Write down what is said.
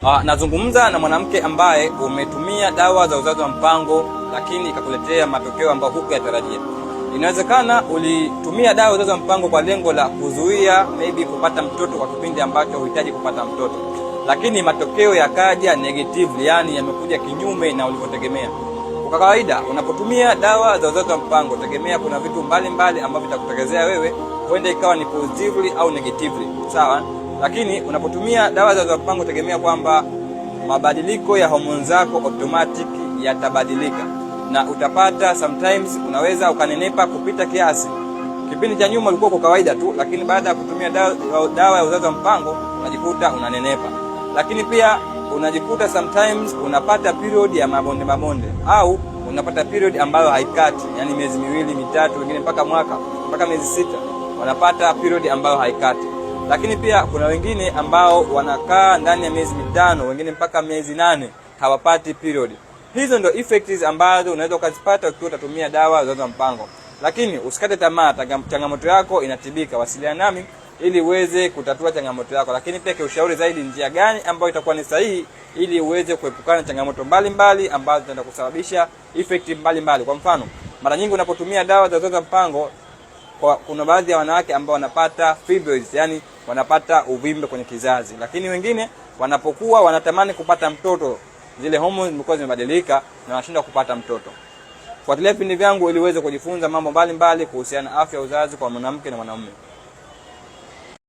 Nazungumza na mwanamke ambaye umetumia dawa za uzazi wa mpango lakini ikakuletea matokeo ambayo hukuyatarajia. Inawezekana ulitumia dawa za uzazi wa mpango kwa lengo la kuzuia maybe kupata mtoto kwa kipindi ambacho huhitaji kupata mtoto, lakini matokeo yakaja negatively, yani yamekuja kinyume na ulivyotegemea. Kwa kawaida unapotumia dawa za uzazi wa mpango, tegemea kuna vitu mbalimbali ambavyo vitakutokezea wewe, huenda ikawa ni positively au negatively, sawa. Lakini unapotumia dawa za uzazi wa mpango, tegemea kwamba mabadiliko ya homoni zako automatic yatabadilika na utapata sometimes, unaweza ukanenepa kupita kiasi. Kipindi cha nyuma ulikuwa kwa kawaida tu, lakini baada ya kutumia dawa ya uzazi wa mpango unajikuta unanenepa. Lakini pia unajikuta sometimes unapata period ya mabonde mabonde, au unapata period ambayo haikati, yani miezi miwili mitatu, wengine mpaka mwaka mpaka miezi 6 wanapata period ambayo haikati. Lakini pia kuna wengine ambao wanakaa ndani ya miezi 5, wengine mpaka miezi 8 hawapati period. Hizo ndio effects ambazo unaweza ukazipata ukiwa utatumia dawa za uzazi wa mpango. Lakini usikate tamaa, changamoto yako inatibika. Wasiliana nami ili uweze kutatua changamoto yako, lakini pia kiushauri zaidi, njia gani ambayo itakuwa ni sahihi ili uweze kuepukana na changamoto mbalimbali ambazo zinaenda kusababisha effect mbalimbali. Kwa mfano, mara nyingi unapotumia dawa za uzazi wa mpango, kuna baadhi ya wanawake ambao wanapata fibroids, yani wanapata uvimbe kwenye kizazi, lakini wengine wanapokuwa wanatamani kupata mtoto, zile hormones zimekuwa zimebadilika na wanashindwa kupata mtoto. Fuatilia vipindi vyangu ili uweze kujifunza mambo mbalimbali kuhusiana na afya ya uzazi kwa mwanamke na mwanaume.